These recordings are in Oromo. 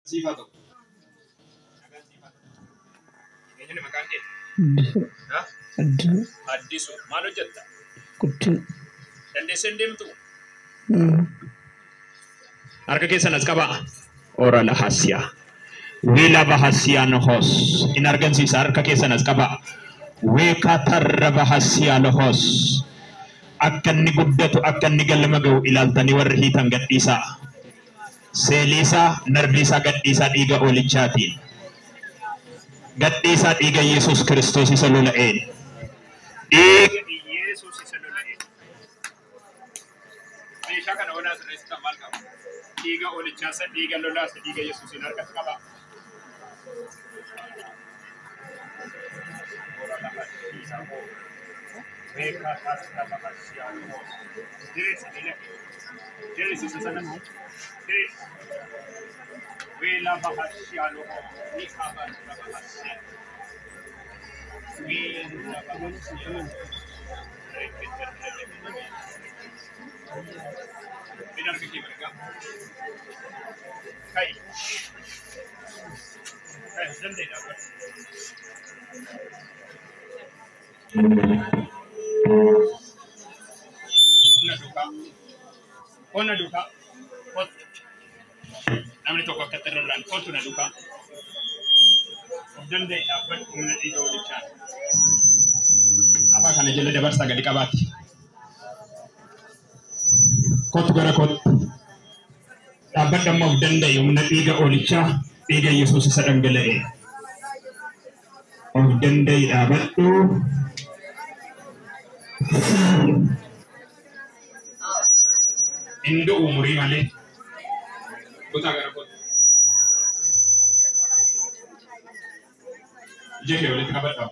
Siifaa tokko. Nagaan siifaa tokko. Eenyuun maqaan kee? Ha? Addisuu. Addisu. Maal hojjetta? Guddina. Dandeessee hin deemtu? Harka keessan as qabaa. Ora la hasiya. Wila bahasiya nohos. In argamsiisa harka keessan as qabaa. Weekatarra bahasiya nohos. Akka inni guddatu akka inni galma ga'u ilaaltanii warri hiitan gadhiisaa. Seeliisaa narviisaa gadhiisaa dhiiga oolichaatiin. Gadhiisaa dhiiga Yesuus Kiristoos isa lola'een. Dhiiga Yesuus isa lola'een. Meeshaa kana onaa sirreessitan maal qaba? Dhiiga oolichaasa, dhiiga lolaasa, dhiiga Yesuusiin harkatti qaba. Qonna duukaa. Namni tokko akkatti irra rarra'an kottu na duukaa. Of danda'e dhaabbadhu humna dhiiga olichaa. Afaa kana jala dabarsaa gadi qabaatti. Kottu gara kottu. Dhaabbadhu amma of danda'e humna dhiiga olichaa dhiiga Yesuus isa dhangala'e. Of danda'e dhaabbadhu. Indo umurii malee. Kutaa gara kottu. Ija kee walitti qabadhu.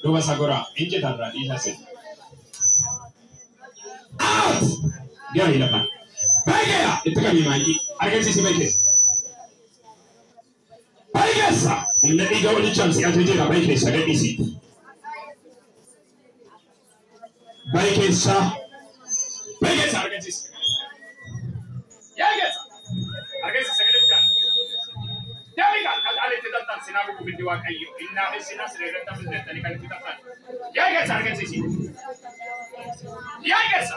Duuba isa goraa injitarraa dhiisaa seena. Out! Gari lafa. Baay'eedha! Itti qabii maayikii. Argamsiisi baay'eessa. Baay'eessa! Humna dhiiga olichaan si ajajeera baay'eessa gadhiisi. Baay'eessa. Baay'eessa argamsiisi. Yaa geessa! Argamsiisi sagalee guddaa. Daawwitaan kan itti xaxxan sinaa gugubiddi waaqayyo. Innaa fi sinaa siree irratti hafin kan itti xaxxan. Yaa geessa argamsiisi. Yaa geessa!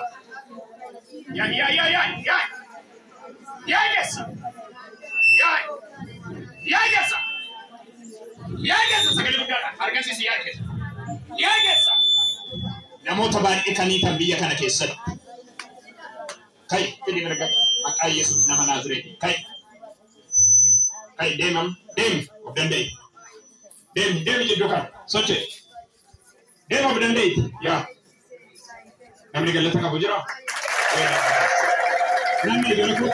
Yaa yaa yaa yaa yaa! Yaa geessa! Yaa! Yaa geessa! Yaa geessa sagalee guddaadha. Argamsiisi yaa geessa. Yaa geessa! Namoota baay'ee kan hiitan biyya kana keessatti. Kai, fidii mirga maqaa Yesuus nama Naazreeti. Kai. Kai deemam, deemi of danda'i. Deemi, deemi jidduu kana, socho'i. Deemi of danda'i. Yaa. Namni galata qabu jira? Namni gara koo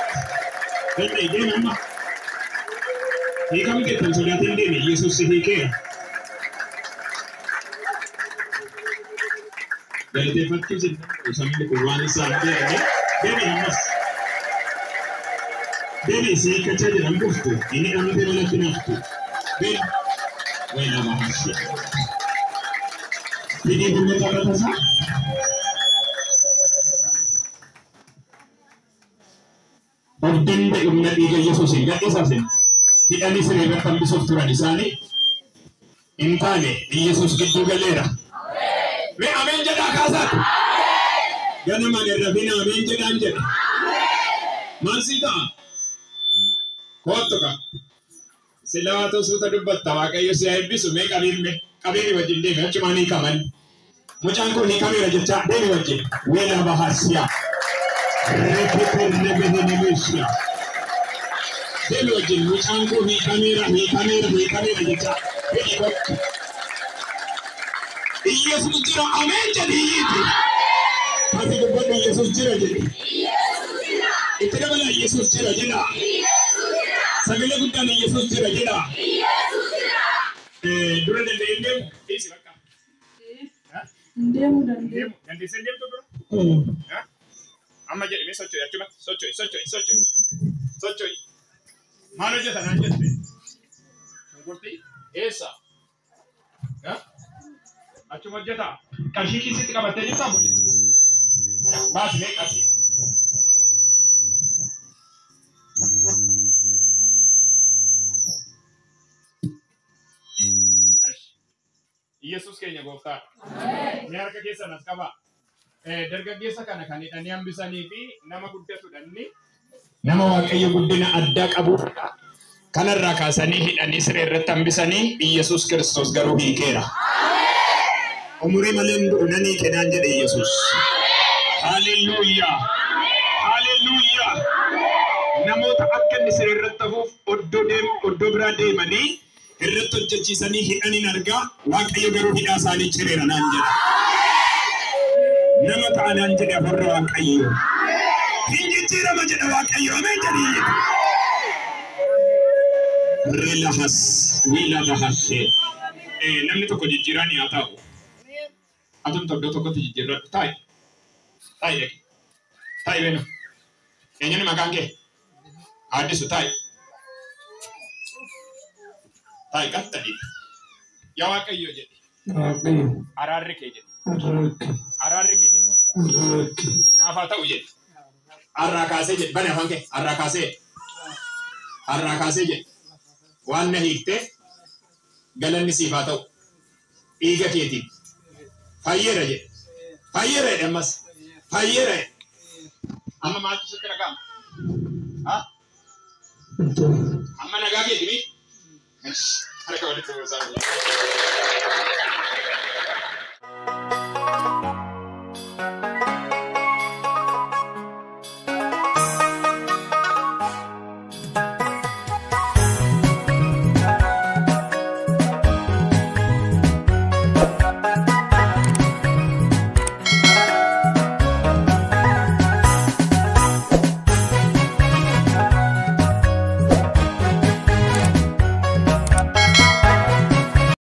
danda'i deemi amma. Hiikamuu jettan sodaatiin deemi Yesuus si hiikeera. Galateeffachuu sin danda'u sabni kun waan isaan beekne deemi ammas. Deemi si hiikkachaa jiran dhuftu inni dhamte malatti naftu. Deemi. Wayi nama hashee. Fidii humna taphatasaa. Of danda'e humna dhiiga Yesuusiin gadhiisaa sin. Hidhanii siree irratti hambisuuf turan isaanii hin taane Yesuus gidduu galeera. Mee ameen jedhaa kaasaatu. Ganamaan irra fina ameen jedhaan jedhe. Maal sii ta'a? Kottu ka. Silaa suuta dubbatta Waaqayyo si haa eebbisu mee qabiirme qabiirri wajjin deemi achumaan hiikaman. Mucaan kun hiikameera jechaa deemi wajjin. Weela bahasiya. Reketerrebehenemeeshiya. Deemi wajjin mucaan kun hiikameera hiikameera hiikameera jechaa fedhi kottu. Iyesuus jira ameen jedhi iyyiiti. Ati dubbadhu Iyesuus jira jedhi. Itti dabalaa Iyesuus jira jedha. Sagalee guddaan Iyesuus jira jedha. Dura danda'ee hin deemu dhiisi bakka. Deemuu dandeenya. Deemu dandeessee hin deemtu dura. Amma jedhi mee socho'i achumatti socho'i socho'i socho'i socho'i. Maal hojjeta naan jette? Shunkurtii eessa? Achuma hojjeta. Qarshii kiisitti qabattee jirtaa obboleessa? Baasi mee qarshii. Yesuus keenya gooftaadha. Mee harka keessan as qabaa. Dargaggeessa kana kan hidhanii hambisanii fi nama guddatudha inni. Nama Waaqayyo guddina addaa qabuudha. Kanarraa kaasanii hidhanii siree irratti hambisanii Iyyasuus Kiristoos garuu hiikeera. Umurii malee hin du'u nan hiike naan jedhe Iyyasuus. Haaleluyyaa! Haaleluyyaa! Namoota akka inni siree irratti hafuuf oddoo biraa deemanii irratti hojjechiisanii hidhaniin argaa Waaqayyo garuu hidhaa isaanii cireera naan jedha. Nama ta'a naan jedhe hafuurri Waaqayyo. Hin jijjiirama jedha Waaqayyo. Ameen jedhii. Relahas wiilabahashee. Namni tokko jijjiiraan haa ta'u. Atumta iddoo tokkotti jijjiirradhu. Taa'i. Taa'i dhaqi. Taa'i beenu. Eenyuun maqaan kee? Addisu taa'i. Taa'i qaxxadhi. Yaa Waaqayyo jedhi. Waaqayyo. Araarri kee jedhi. Araarri. Araarri kee jedhi. Araarri. Naaf haa ta'u jedhi. Har'aa kaasee jedhi. Bani afaan kee. Har'aa kaasee. Har'aa kaasee jedhi. Waan na hiiktee galanni siif haa ta'u. Dhiiga keetiin. Fayyeera jedhe. Fayyeera jedhe ammas. Fayyeera jedhe. Amma maaltu sitti dhaga'ama? Ha? Amma nagaa keeti mi? Harka walitti buusaa.